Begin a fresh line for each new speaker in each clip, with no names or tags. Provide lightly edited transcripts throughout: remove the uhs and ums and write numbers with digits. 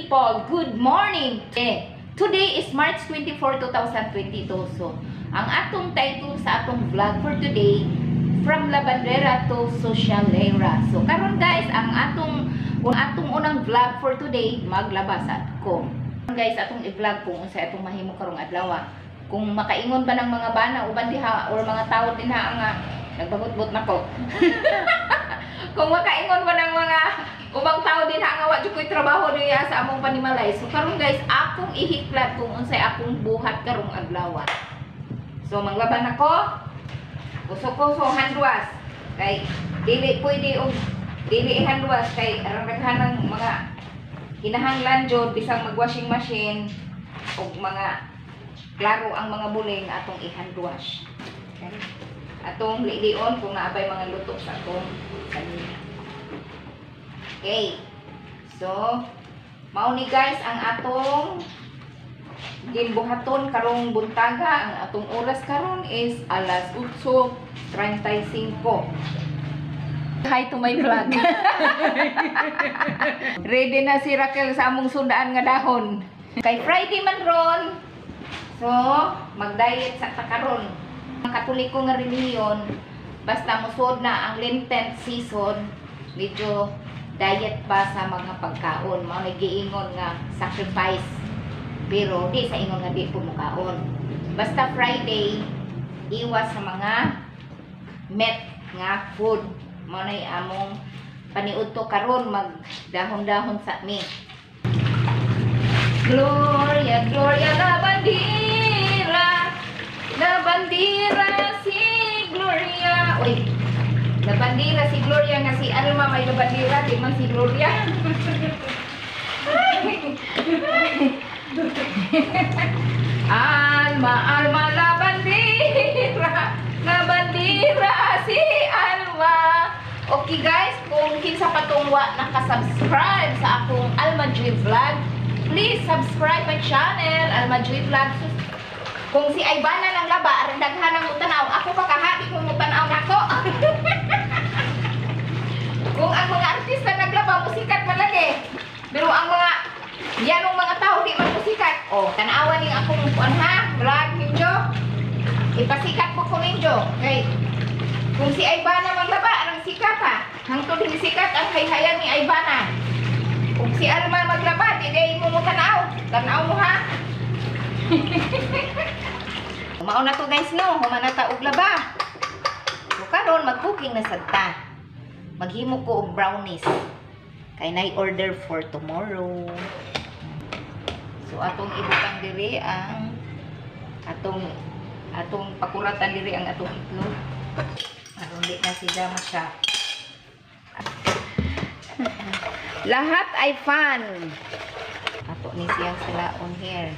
People! Good morning! Eh, today is March 24, 2022. So, ang atong title sa atong vlog for today, From Labandera to Socialera. So, karon guys, ang atong unang vlog for today, maglaba sa ko. Guys, atong i-vlog kung unsa atong mahimo karong adlaw. Kung makaingon ba ng mga bana uban diha or mga tao dinha nga nagbagot-bot nako. Kung makaingon ba ng mga ubang tao dinha nga wa jud ko'y trabaho diya sa among panimalay. So karon guys, akong ihiklat kung unsay akong buhat karong adlaw. So manglaban ako. Kuso-kuso handwas kay dili pwede og dili handwas kay arang daghan ng mga kinahanglan jud, bisang mag washing machine og mga klaro ang mga buling, atong i-handwash. Okay. Atong lilion kung naabay mga luto sa atong kanina. Okay. So, mao ni guys ang atong gimbuhaton karong buntaga. Ang atong oras karon is alas 8:35. Hi to my vlog. Ready na si Raquel sa among sundaan nga dahon. Kay Friday man ron. So, mag-diet sa ta karon. Ang Katoliko nga relihiyon, basta musod na ang Lenten season, medyo diet pa sa mga pagkaon. Mao na giingon nga sacrifice. Pero di sa ingon nga di po mukaon. Basta Friday, iwas sa mga meat nga food. Mao na among paniudto karon, magdahon-dahon sa mi. Gloria, Gloria, la bandera. La bandera si Gloria. Uy, la bandera si Gloria nga si Alma may la bandera, di man si Gloria. Ay, ay. Alma, Alma, la bandera. La bandera si Alma. Okay guys, kung kinsa pa tong wa naka-subscribe sa akong Alma Joy Vlog, please subscribe my channel, Alma Joy Vlog. Kung si Ivana lang laba, aron daghan ang mutanaw. Ako pa kahabi kung mutanaw nako. Kung ang mga artista naglaba, musikat man lagi. Pero ang mga yanong mga tao di man musikat. Oh, tanawa ning akong kuan ha, vlog ninyo. Ipasikat po ko ninyo. Okay. Kung si Ivana maglaba, arang sikat ha. Hangtod hindi sikat ang hayhayan ni Ivana. Kung si Alma maglaba, di day mo mo tanaw. Tanaw mo ha. Mao na to guys no, human na ta og laba. So karon mag-cooking na sad ta. Maghimo ko og brownies. Kay nay order for tomorrow. So atong ibutang diri ang atong atong pakuratan diri ang atong itlog. Aron di na sila masya. Lahat ay fun. Ato ni siyang silaon here.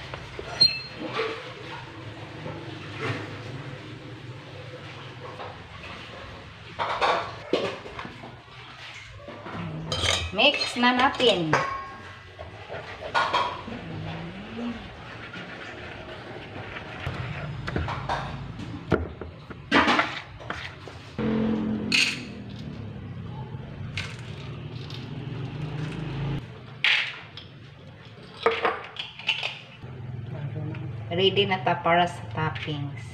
Mix na natin. Ready na ta para sa toppings.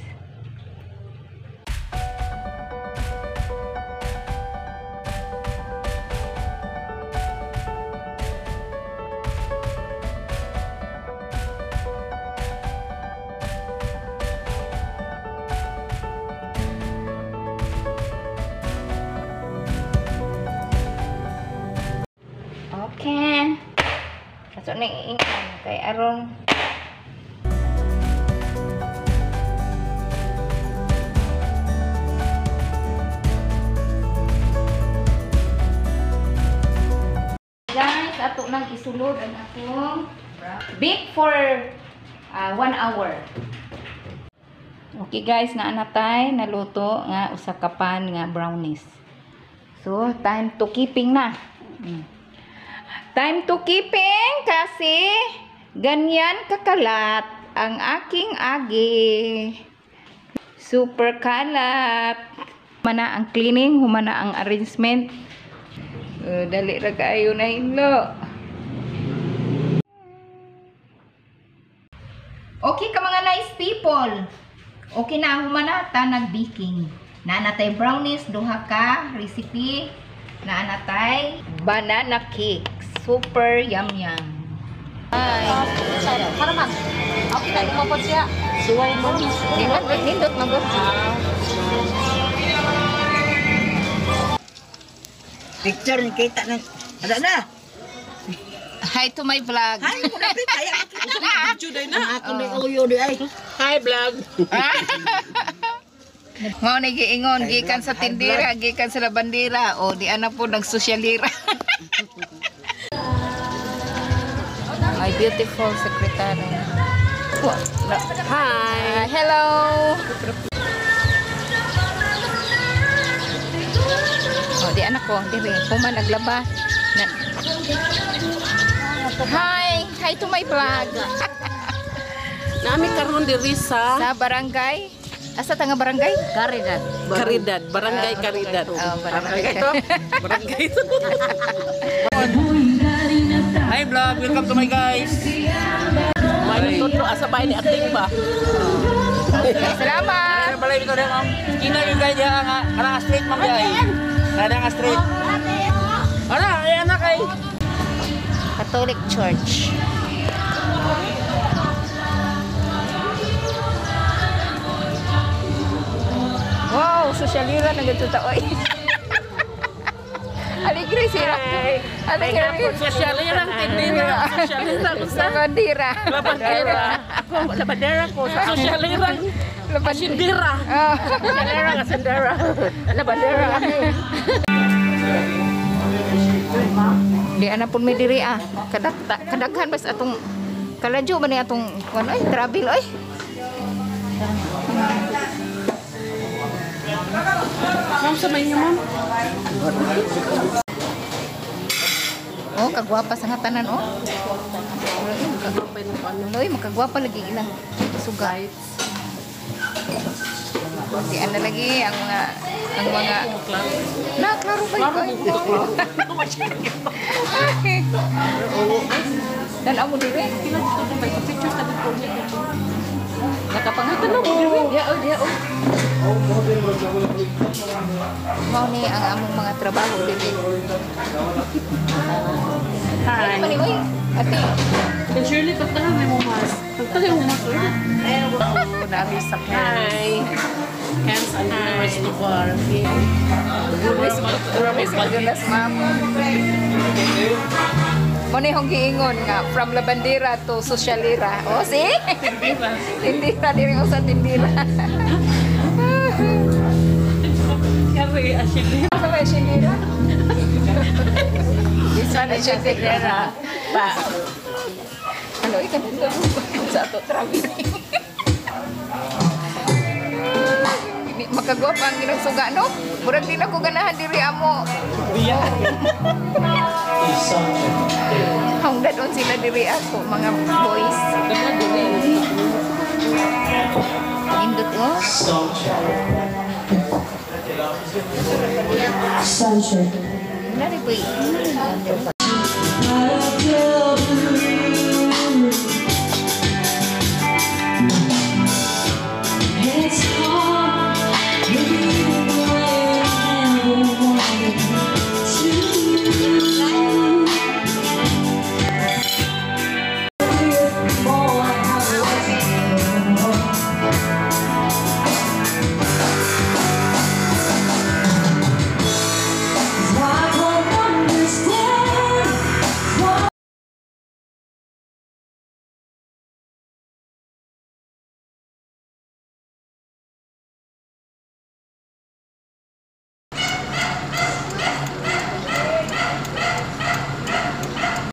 Okay. Kaso na iingan kay aron guys, ato nang isulod ang atong bake for 1 hour. Okay guys, naa na tay naluto nga usa ka pan nga brownies. So, time to keeping na. Time to keeping kasi ganyan kakalat ang aking agi. Super kalat. Humana ang cleaning, humana ang arrangement. Dali ra kaayo na hinlo. Okay ka mga nice people. Okay na human na ta nag-baking. Naa na tay brownies duha ka recipe. Naa na tay banana cake. Super yum yum. Hi.
Para man. Okay na lumapod siya. Suway mo.
Di man nindot man gud.
Picture ni kita ng ada na.
Hi to my vlog.
Ay, mo na kaya. Ang ako ni uyo di ay.
Hi, vlog.
Mao ni giingon gikan sa tindira, gikan sa labandira o di ana po nagsosyalira. My beautiful secretary.
Hi.
Hello. Oh, di anak ko, diri human naglaba. Hi, hi to my vlog.
Nami karon diri sa
Sa barangay. Asa ta nga barangay?
Caridad.
Caridad, Barangay Caridad.
Oh, barangay.
Ito, barangay ito.
Hi vlog, welcome to my guys.
May tutlo asa bahay ni Ating ba?
Salamat.
Ano pala ito rin ma'am? Kina yung guys diha nga kanang street ma'am diha. Kanang street. Ana, ay anak ay.
Catholic Church. Wow, sosyalira na gito ta oy. Alegre sila. Alegre.
Sosyalirang tindira, sosyalirang sa
Labandera.
labandera. Ako labandera ko sa sosyalirang
Labandera.
asindira.
Oh.
Sosyalirang asindera. Labandera.
Di ana pud mi diri ah. Kadaghan bas atong kaladyo ba ni atong kuan oy, travel oy.
Ma'am, sa may ma'am.
Oh, kagwapa sa nga tanan oh. Loy, makagwapa lagi ilang suga. Di ana lagi ang mga na klaro ba ko? Dan amo dire.
Picture sa dito niya.
Nakapangatan mo dire. Ya oh, ya oh. Mao ni ang among mga trabaho dire.
Hi.
Ano oy? Ate.
Then Shirley, pagtangan mo mas. Pagtangan mo mas.
Nami sa
Hi. Cans and Resto Bar.
Lunes, madulas, ma'am. Mo ni hong giingon nga from Labandera to Socialira. Oh, see?
Tindira.
Tindira diri usa tindira.
Kari, asindira.
Sa may Socialira? This one is Socialira.
Ba.
Ano ikan dito sa ato traveling. Makagwapa ang ginagsuga no? Murag di na ko ganahan diri amo. Hangdad on sila diri ako mga boys. Nindot oh.
Sunshine.
Nari po.